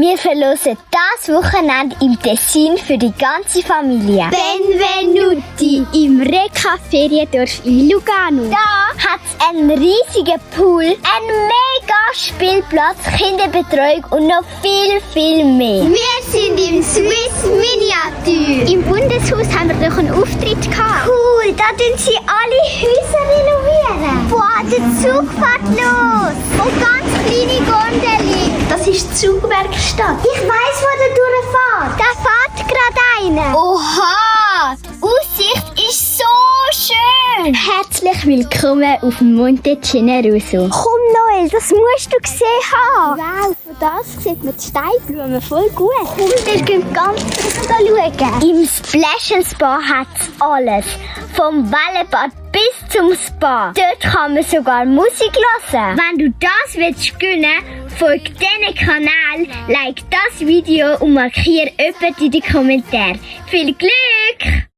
Wir verlosen das Wochenende im Tessin für die ganze Familie. Benvenuti im Reka-Feriendorf in Lugano. Da hat es einen riesigen Pool, einen mega Spielplatz, Kinderbetreuung und noch viel, viel mehr. Wir sind im Swiss Miniatur. Im Bundeshaus haben wir doch einen Auftritt gehabt. Cool, da tun sie alle Häuser renovieren. Boah, der Zug fährt los. Und ganz kleine Gondeli. Das ist die Zugwerkstatt. Ich weiss, wo der durchfährt. Da fährt gerade einer. Oha, die Aussicht ist so schön. Herzlich willkommen auf Monte Generoso. Komm Noel, das musst du gesehen haben. Wow, von das sieht man die Steinblumen voll gut. Komm, wir gehen ganz schauen. Im Splash & Spa hat es alles. Vom Wellebad bis zum Spa. Dort kann man sogar Musik hören. Wenn du das willst gönnen, folg diesen Kanal, like das Video und markiere jemanden in den Kommentaren. Viel Glück!